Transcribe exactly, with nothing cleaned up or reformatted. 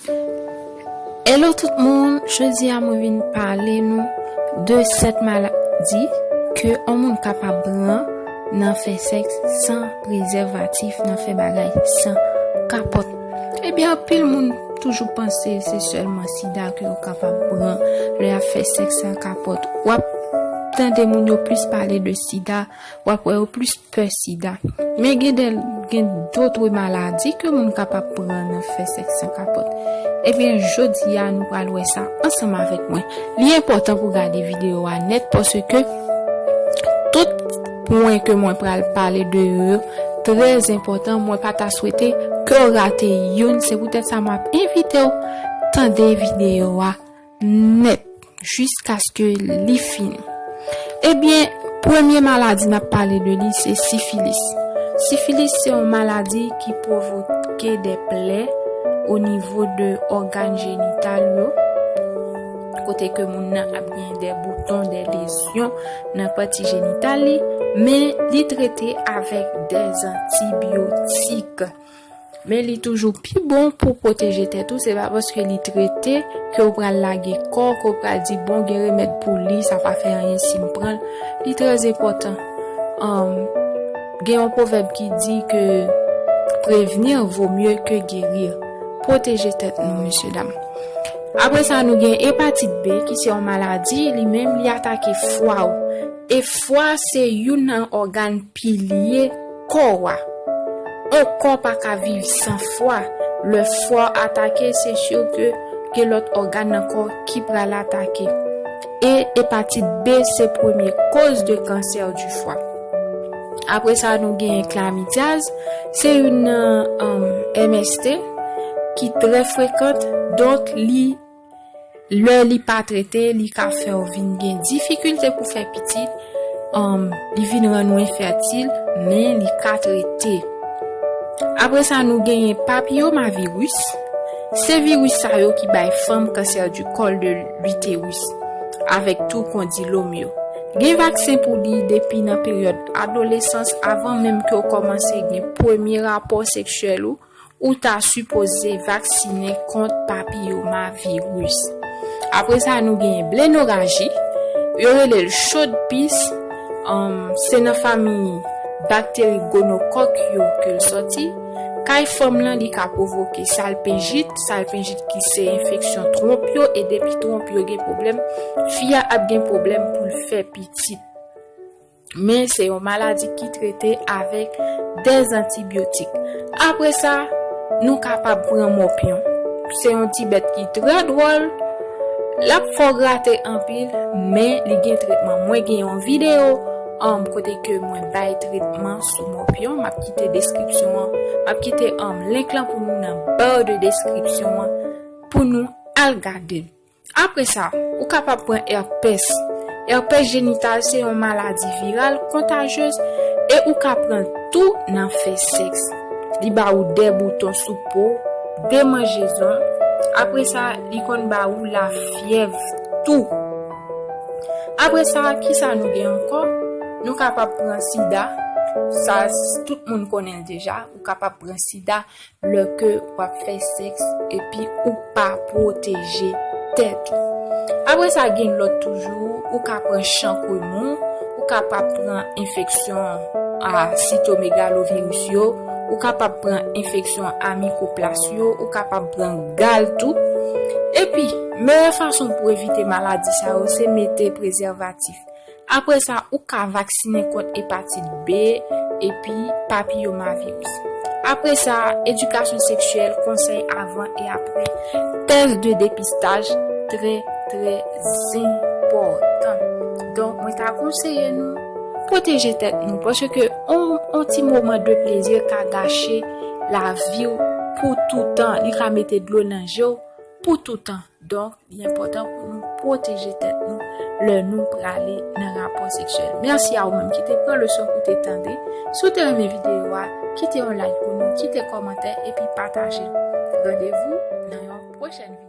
Hello tout moun, jodi a mwen vin pale nou de sèt maladi ke yon moun kapab pran nan fè sèks san prezèvatif, nan fè bagay san kapòt. Ebyen, anpil moun toujou panse se sèlman sida ke yo kapab pran lè y ap fè sèks san kapòt. W ap tande moun yo plis pale de sida, w ap wè yo plis pè sida. Men gen de, gen dòt maladi ke moun kapab pran nan fè sèks san kapòt. Ebyen, jodi a, nou pral wè sa ansanm avèk mwen. Li enpòtan pou gade videyo a nèt paske tout pwen ke mwen pral pale de yo trè enpòtan. Mwen pa ta swete ke w rate youn. Se poutèt sa mwen ap envite w tande videyo a nèt jiskaske li fini. Ebyen, premye maladi n ap pale de li se sifilis. Sifilis se yon maladi ki pwovoke de plè o nivo de ògàn jenital yo, kote ke moun nan ap gen de bouton, de lezyon nan pati jenital li, men li trete avèk de antibyotik. Men li toujou pi bon pou pwoteje tèt ou, se pa paske li trete ke w pral lage kò w, ke w pral di, bon, gen remèd pou li, sa pa fè anyen si m pran l. Li trè enpòtan. Um, gen yon pwovèb ki di ke prévenir vaut mieux que guérir. Pwoteje tèt nou, mesye dam. Apre sa, nou gen epatit B, ki se yon maladi, li menm, li atake fwa w. E fwa se youn nan ògàn pilye kò a. On kò pa ka viv san fwa. Lè fwa atake, se si ke gen lòt ògàn nan kò ki pral atake. E epatit B se premye koz de kansè di fwa. Apre sa, nou gen klamidyaz, se youn nan, um, M S T ki trè frekan, donk li, lè li pa trete, li ka fè w vin gen difikilte pou fè pitit, um, li vin rann ou enfètil, men li ka trete. Apre sa, nou genyen papiyomaviris. Se viris sa yo ki bay fanm kansè di kòl de l'utérus, avèk tou kondilòm yo. Gen vaksen pou li depi nan peryòd adolesans, avan menm ke w kòmanse gen premye rapò seksyèl ou, ou ta sipoze vaksinen kont papiyomaviris. Apre sa, nou genyen blenoraji, yo rele l chodpis, um, se nan fanmi bakteri gonokòk yo ke l sòti. Kay fanm lan, li ka pwovoke salpenjit, salpenjit ki se enfeksyon twonp yo, e depi twonp yo gen pwoblèm, fi a ap gen pwoblèm pou l fè pitit. Men se yon maladi ki trete avèk dèzantibyotik. Apre sa, nou kapab pran mòpyon. Se yon ti bèt ki trè dwòl. L ap fè w grate anpil, men li gen tretman. Mwen gen yon videyo, um, kote ke mwen bay tretman sou mòpyon. M ap kite deskripsyon an. M ap kite, um, link lan pou nou nan bar de deskripsyon an pou nou al gade l. Apre sa, ou kapab pran èpès. Èpès jenital se yon maladi viral kontajyez e ou ka pran l tou nan fè sèks. Li ba ou de bouton sou po, demanjezon. Apre sa, li konn ba ou lafyèv tou. Apre sa, kisa nou gen ankò? Nou kapab pran sida. Sa, s-, tout moun konnen l deja. Ou kapab pran sida lè ke w ap fè sèks epi ou pa pwoteje tèt ou. Apre sa, gen lòt toujou, ou ka pran chankwemou, ou kapab pran enfeksyon a sitomegaloviris yo, ou kapab pran enfeksyon a mikoplas yo, ou kapab pran gal tou. Epi, meyè fason pou evite maladi sa yo, se mete prezèvatif. Apre sa, ou ka vaksinen kont epatit B epi papiyomaviris. Apre sa, edikasyon seksyèl, konsèy avan e apre, tès de depistaj, trè, trè enpòtan. Donk, mwen ta konseye nou pwoteje tèt nou, paske on, on ti moman de plezi ka gache lavi w pou toutan. Li ka mete dlo nan je w pou toutan. Donk, li enpòtan pou nou pwoteje tèt nou lè nou prale nan rapò seksyèl. Mèsi a ou menm ki te pran leson pou te tande. Si w te renmen videyo a, kite yon like pou nou, kite kòmantè epi pataje l. Randevou nan yon pwochèn videyo.